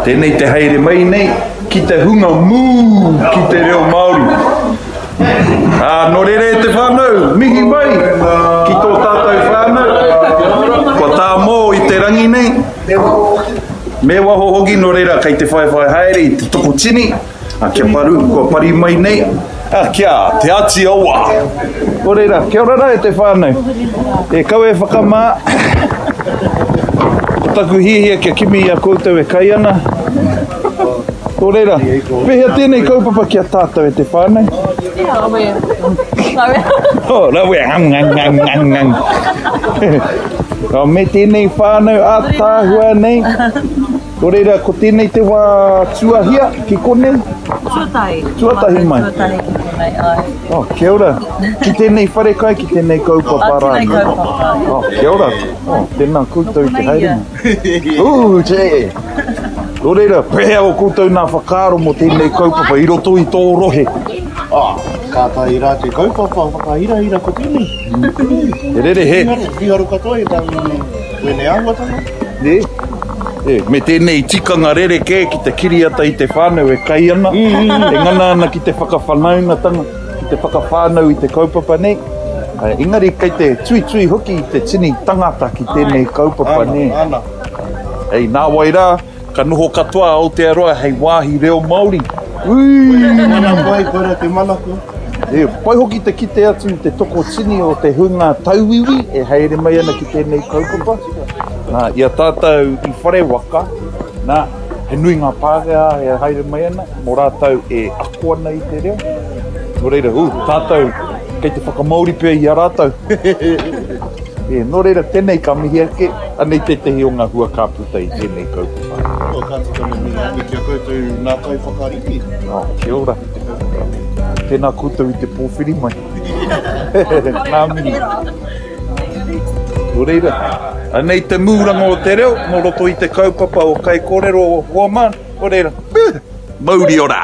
Tēnei te haere mai nei ki te hunga mū ki te reo Māori. Ā, nō reira e te whānau, mihi mai ki tō tātou whānau. Kua tāmō i te rangi nei. Me waho hoki, nō reira kei te whaiwhai haere i te tokotini, ā, kia paru, kua pari mai nei, ā, ki a Te Āti Awa. Nō reira, kia ora rā e te whānau. E kaua e whakamā. Ko taku hiahia kia kimi i a koutou e kai ana. Nō reira, pēhea tēnei kaupapa ki a tātou e te whānau? Ia, rawe. Rawe. Oh, rawe. Ngang, ngang, ngang, ngang, ngang. Oh, me tēnei whānau ātaahua nei. Nō reira, ko tēnei te wā tuahia ki konei? Tuatahi. Tuatahi mai. Tuatahi ki konei, ai. Oh, kia ora. Ki tēnei wharekai, ki tēnei kaupapa rā. Oh, tēnei kaupapa. Oh, kia ora. Oh, tēnā koutou i te haere mai. Ū, tē! Nō reira, pēhea o koutou nā whakaaro mō tēnei kaupapa i roto i tō rohe? Ah, kātahi rā te kaupapa whakahirahira ko tēnei. He rere he. Mīharo katoa i tāu wēnei āhuatanga. Nē. E, me tēnei tikanga rerekē ki te kiriata i te whānau e kai ana, e ngana ana ki te whakawhanaungatanga, ki te whakawhānau i te kaupapa nei. Engari kei te tuitui hoki i te tini tangata ki tēnei kaupapa nē. Ana, ana. Hei, nāwai rā, ka noho katoa a Aotearoa hei wāhi reo Māori. Ui! Mana pai, koira te manako. E, pai hoki te kite atu i te tokotini o te hunga tauiwi e haere mai ana ki tēnei kaupapa. Nā, i a tātou i Wharewaka, nā, he nui ngā Pākehā e haere mai ana, mō rātou e ako ana i te reo. Nō reira, ū, tātou, kei te whakamāori pea i a rātou. E, nō reira, tēnei ka mihi ake, anei tētehi o ngā hua ka puta i tēnei kaupapa. Oh, ka tika me mihi ake ki a koutou nā kaiwhakarite. Oh, kia ora. Tēnā koutou i te pōwhiri mai. Ngā mihi. Nō reira, anei te mūranga o te reo, nō roto i te kaupapa o Kaikōrero o Hoa mā, nō reira, mauri ora!